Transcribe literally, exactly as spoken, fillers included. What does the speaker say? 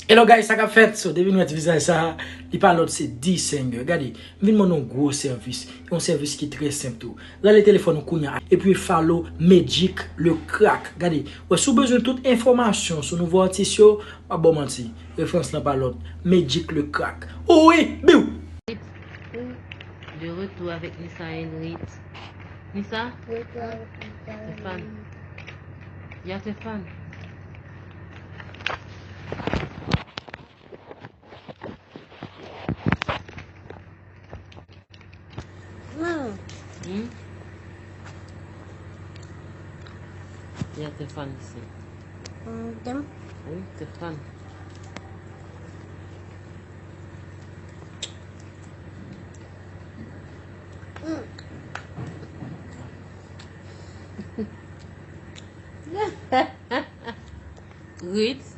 Hello guys, sa k ap fèt? So, depi nou wè ti vizaj sa, li pa lòt, se D-Singer. Gade, m vin ban nou yon gwo sèvis, yon sèvis ki trè senp tou. Rale telefòn ou kounye a, epi follow Magic Le Crack. Gade, wè, si w bezwen tout enfòmasyon sou nouvo atis yo, m ap ba w manti, referans lan pa lòt, Magic Le Crack. Wi, biw! De retour avec Nissa Henrit. Nissa? Stéphane. Ya Stéphane. Hmm? Ya Stéphane isi. Wi, Stéphane. Ritz,